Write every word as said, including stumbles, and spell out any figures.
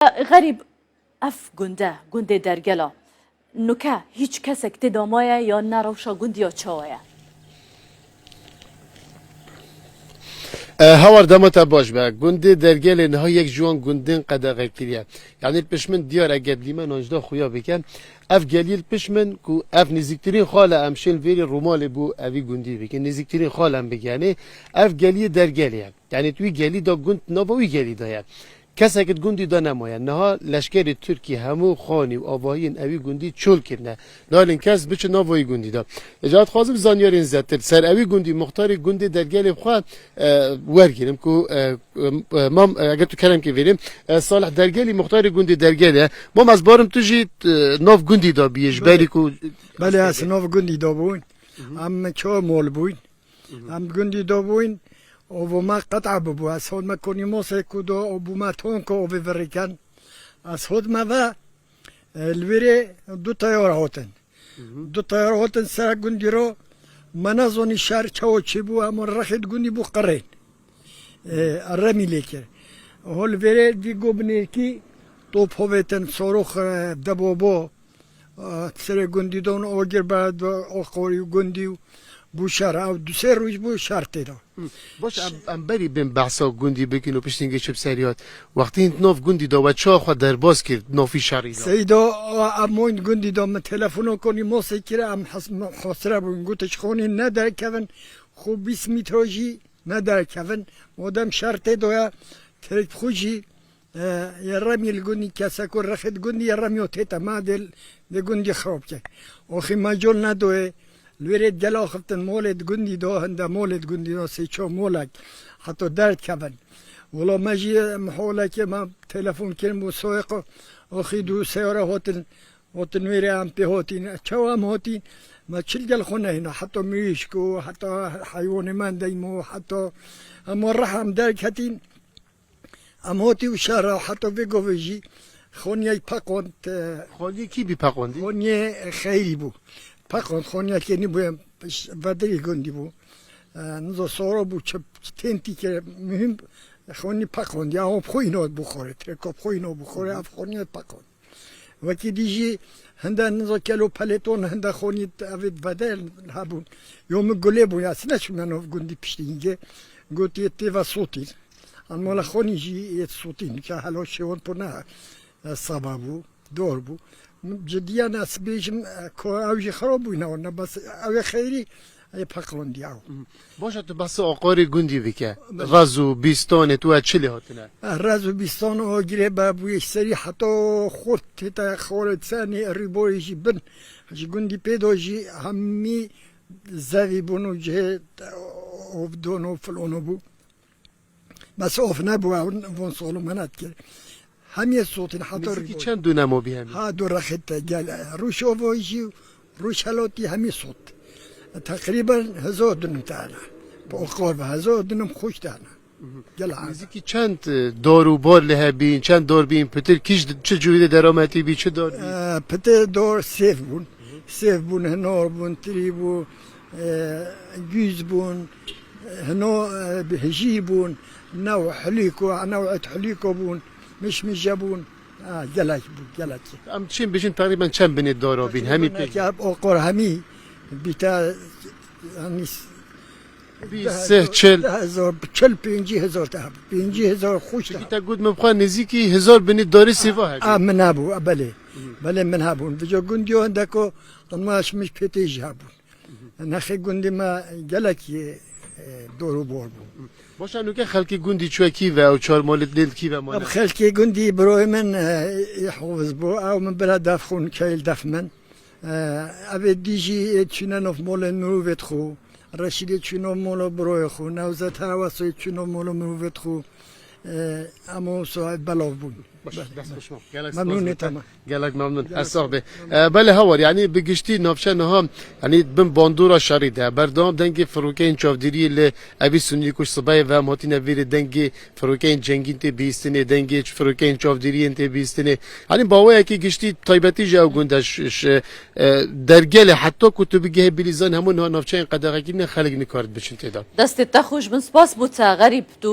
Xerîb, ev gund e, gundê Dergel e. Nuke hîç kesek tê de maye ya ne rewşa gundî ya çawa ye? E, Hawar, dema te baş be. Gundê Dergelê niha yek ji wan gundên qedexe kiriye. Yanî li pişt min diyar e, eger dîmenan jî de xuya bike. Ev gelî li pişt min ku ev nêzîktirîn xal e, em şên vêrê Rûmalê bû evî gundî bikin. Nêzîktirîn xal em bigenê. Ev geliyê Dergelê ye. Yanî tu wî gelî de gund nava wî gelî de ye. Kesek di gundî de nemaye. Niha leşkerê Tirkî hemû xanî û avahiyên ewî gundî çol kirine. Nalin kes biçe nava wî gundî de. Îca dixwazim zanyarên zêdetir ser ewî gundî, muxtarê gundê Dergelê bi xwe, e, wergirim ku, e, e, mam, e, eger tu kerem kî vêrê, e, Salih Dergelî, muxtarê gundê Dergelê. Mam, ez barim tu jî, e, nav gundî de biyê ji berî ku Belê, ez nav gundî de bûn. Em çawa mol bûn. Em gundî de bûn, ovo me qet'a bibû. Ez hol me konî mosê ku do, û bû me ton ku ovê viriken. Ez hot me ve, e, li wêrê du teyar hatin. Du teyar hatin ser gundî ro, me nezanî şer çawa çêbû, hema rexê di gundî bû qirên. E, remî lê kir. Hol vêrê dî go binêrkî top hovêtin, sorox, e, debobo, Serê gundî don, o gir be do, o qorî gundî û bû şer. Ew du sê roj bû şer tê de. Baş, em, em berî bên behsa gundî bikin û piştî hingê çi bi serî hat. Wextî hîn nav gundî de we çawa xwe derbas kir navî şerî de? Seyda, em moyn gundî de, min telefono konî mosê kir, em hes-, min xosire bûn. Gote ji xonî ne derkevin, xwe bîst mîtro jî ne derkevin. Modem şer tê de ye, tirk xwe jî E, ye remî li gundî kesek û rexê di gundî ye remî û tête ma dê, dê gundî xirab ke. Oxî me col nedoyê, li wêrê gel axiftin molê di gundî do, hinde molê di gundî do, sê ço molek, heto derd kevin. Wilo me jî miholekê me telefon kirin bû soyê xwe, oxî du seyare hotin, hotin wêrê em pê hotîn. Çawa em hotîn? Me çil gel xwe nehîna, heto mirîşk û heto heywanê me deymo, heto hema reh em derketîn. Em hotî û şehra heta vê govê jî xoniyek peqond, e, Xoniyê kî bî peqondî? Xoniyê Xeyrî bû. Peqond xoniyekê nîbû, em, vedirî gundî bû. E, nizo soro bû, çi, çi tên tî kir, muhîm xonî peqond. Ya hop xwe îno bû xorê, tireko xwe îno bû xorê, ev xoniyê peqond. Wekî dî jî hinde nizo kelo peleton, hinde xonî evê vede hebûn. Yo min gulê bûn, ya sine çûme nav gundî piştî hingê. Gotiye tê ve sotî. An mala xonî jî yê sotî. Nika helo şewon pûne, e, saba bû, dor bû. Min cidiyan ez bêjim, e, ko ew jî xirab bûne, ne bes ew ê xeyrî, ê peqondiya. Baş e, tu behsa aqarê gundî bike. Belê. Rez û bîstanê tu e çi lê hatine? Eh, rez û bîstan o girê be bûyê serî heta xurt tête xorê senê rîborê jî bin. Ji gundî pê do jî hemî zevî bûn û cihê ovdon û filon û bû. Bes of nebû, ew von solo menet kir. Hemiyê sotin heta Nêzîkî rîborê. Çend dûnem o bî hemî? Ha, du rexit te gel. Rûş ovo jî, rûş helotî hemî sot. Teqrîben hezar dunum tane. Bi oqor ve hezar dunum xweş tane. Gel ha. Nêzîkî çend, e, dor û bor li hebîn, çend dor bîn, pitir kîj, çi cûrî de derametî bî, çi dor bî? E, pitir dor sêv bûn. Sêv bûn, hinor bûn, tirî bû, e, gûz bûn, hino, e, hijîr bûn, new hulîko, new et hulîko bûn, mişmije bûn. Ha, gelek bû, gelek. Em çin bijin teqrîben çend binê dara bîn, hemî pê? Ya, oqor hemî bîte, hemî s-, Bîst, sih, çil. Deh hezar, çil, pêncî hezar te hebû. Pêncî hezar xweş te. Çikî te got min xwe nêzîkî hezar binê darê sêva hebî. A, min hebû, a, belê. Belê min hebûn. Vêca gundiyo hindeko, qinwaş miş pêtê jî hebûn. Nexê gundê me gelekî, e, dor û bor bû. Baş e, nuke xelkê gundî çûye kî ve, ew çar malê lê kî ve mane? Ev xelkê gundî biroyê min, e, ê hoviz bû, ew min bira def xwin, keyl def min. E, evê dî jî ê çûne nov molên mirovê xwe. Reşîdê çû nov molo biroyê xwe. Newzet Hewasoyê çû nov molo mirovê xwe. E, em o soyê belav bûn. Baş, dest xweş mam. Gelek spas. Memnûn ê, tamam. Gelek memnûn. Ez sax bê. E, belê Hawar, yanî bi giştî navçe niha, yanî bin bandora şerî de. Berdewam dengê firokeyên çavdêriyê li evî sunî ku sibeyê ve em hatine vêrê dengê firokeyên cengîn tê bihîstinê, dengê firokeyên çavdêriyên tê bihîstinê. Yanî baweyekî giştî taybetî ji ew gund e, ş-, ş-, e, Dergelê heta ku tu bigihê Bîlîzan hemû niha navçeyên qedexekirine xelk nikare biçin tê de. Destê te xweş bin, spas bo te Xerîb, tu